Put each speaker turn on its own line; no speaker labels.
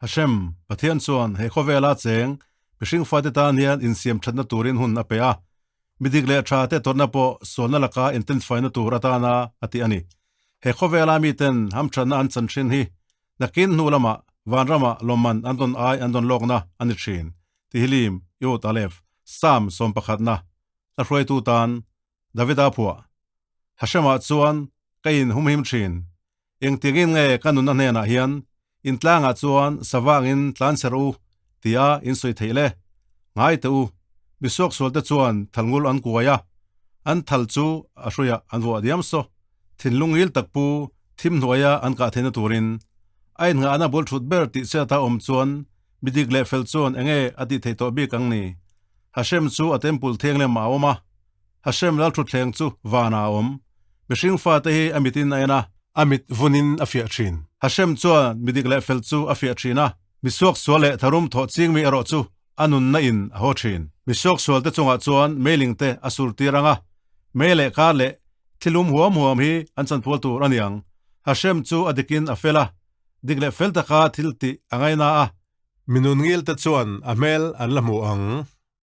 Hashem, Pathian chuan he khawvela cheng mihring fate tan hian insiam thatna turin hun a pe a, mi dik leh tha te tawrhna pawh sualna laka intensify-na tur atana a ti a ni. He khawvela miten hamthatna an chan thin hi nakin hnu lamah vanrama lawmman an rawn ai an rawn lawkna a ni thin, Tehillim, Yod Aleph, Psalm sawmpakhatna, hla hruaitu tan Davida phuah. Hashemah chuan ka in humhim thin. Engtiangin nge ka nunna hnenah hian in tlangah chuan savangin tlan ser u tia in sawi theih le? Ngai teh u, misuaksualte chuan thalngul an kuai a, an thal chu a hruiah an vuah diam saw. Thinlung ngil tak pu thim hnuaia an kah theihna turin a innghahna bul thut ber tih chhiata awm chuan mi dik leh fel chuan enge a tih theih tawh bik ang ni? Hashem chu a temple thianghlim ah a awm a, Hashem lalthutthleng chu vanah a awm. Mihring fate hi a mitin a en a, a mit vunin a fiah thin. Hashem chuan mi dik leh fel chu a fiah thin a, mi suaksual leh tharum thawh chingmi erawh chu a nunna in a haw thin. Mi suaksualte chungah chuan meiling te a sur tir ang a, mei leh kar leh thilum huam huam hi an chanpual tur a ni ang. Hashem chu a dikin a fel a, dik leh fel taka thil tih a ngaina a.
Mi nun ngil te chuan a hmel an la hmu ang.